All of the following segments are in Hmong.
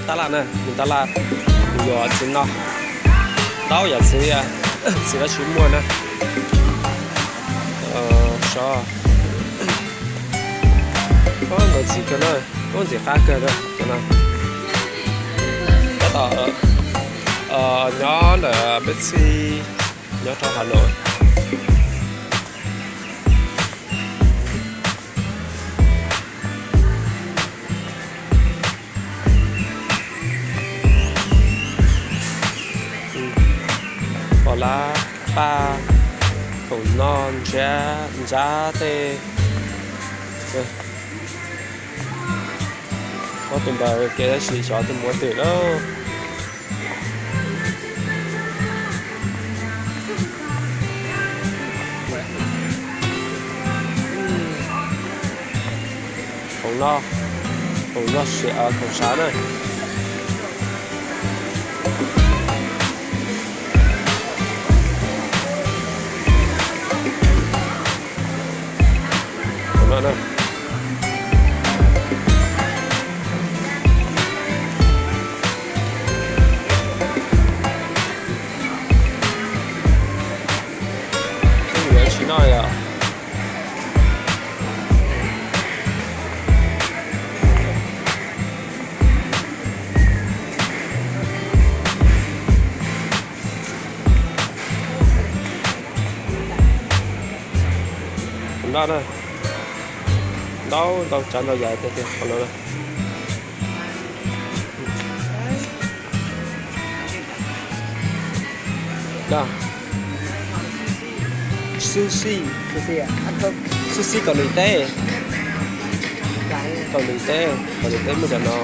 Tab laj na, mus tab laj, mus yuav txiv no, ntau yam txiv, txiv dab tsi muaj na. Sov, ntau txiv kawg na, ntau txiv qab kawg na cov no. Tab tom nyob ntawm peb txhij nyob rau Hav Nois. Pom lab paj, khoom noj, ntsab tej. Ob tug npawg kev tab sis xyov tus muaj twm lauj. Khoom noj, khoom noj, khoom sav na. Tsis noj yom. Ntau na, ntau ntau tsav ntau yam tiag tiag qhov no na. Sushi, sushi Kaus Lim teb, Kaus Lim teb, Kaus Lim teb muaj cov no.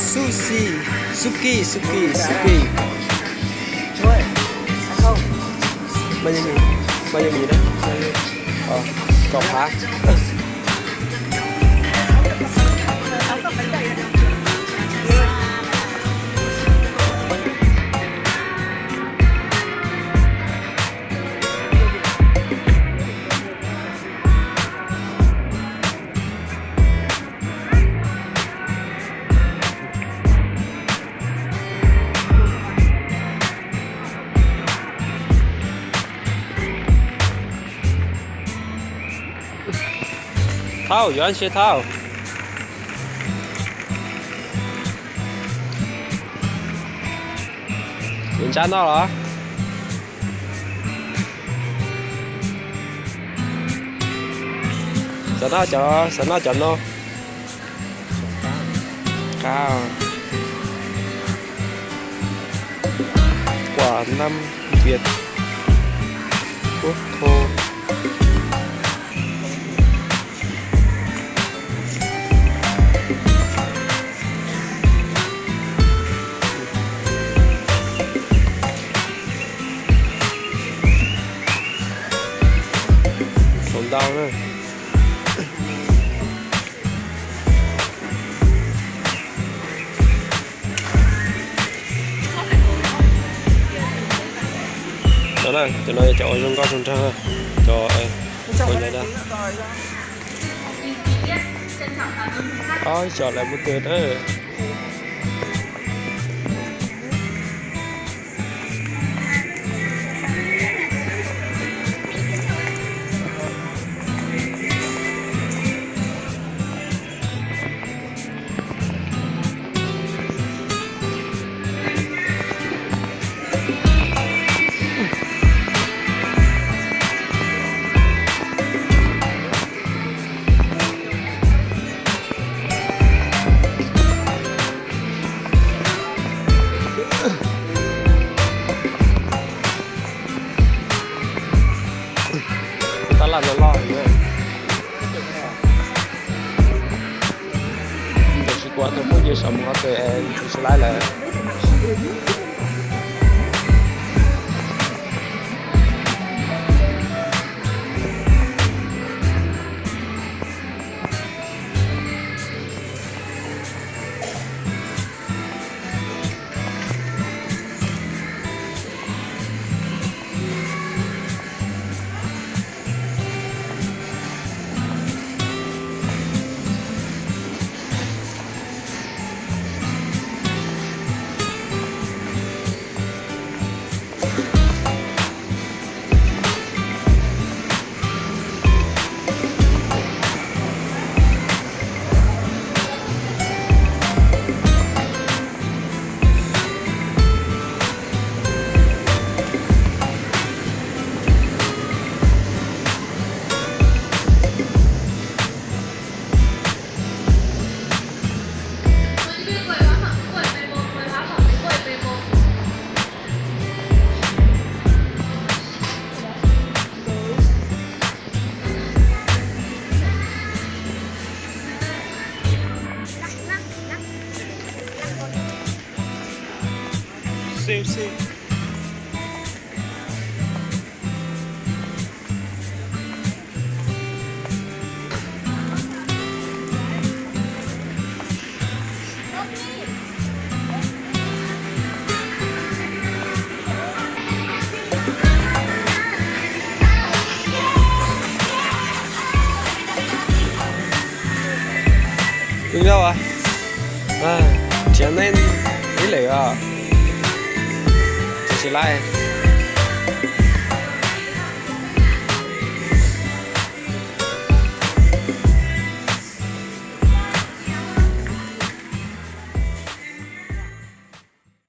Sushi, suki, suki, suki. Bao nhiêu nghìn? Bao nhiêu nghìn đấy? Rau hả? Thauj, yuav ntsia thauj. Yuav ntsab noj los? Xav noj cov, xav noj cov no. Qab. Quả năm Việt Quốc thô. Sổ đỏ nữa. Cov no yog cov uas zoo nkauj zoo nraug, cov ua nyob da. Ob cov lawv muaj twg na. Tab laj no loj heev na. Tab sis kuv tus phooj ywg saum mus qhov twg es kuv tsis laib lawm. Ua li ntawd, tsis yog nej ib lwm os, tsis laij.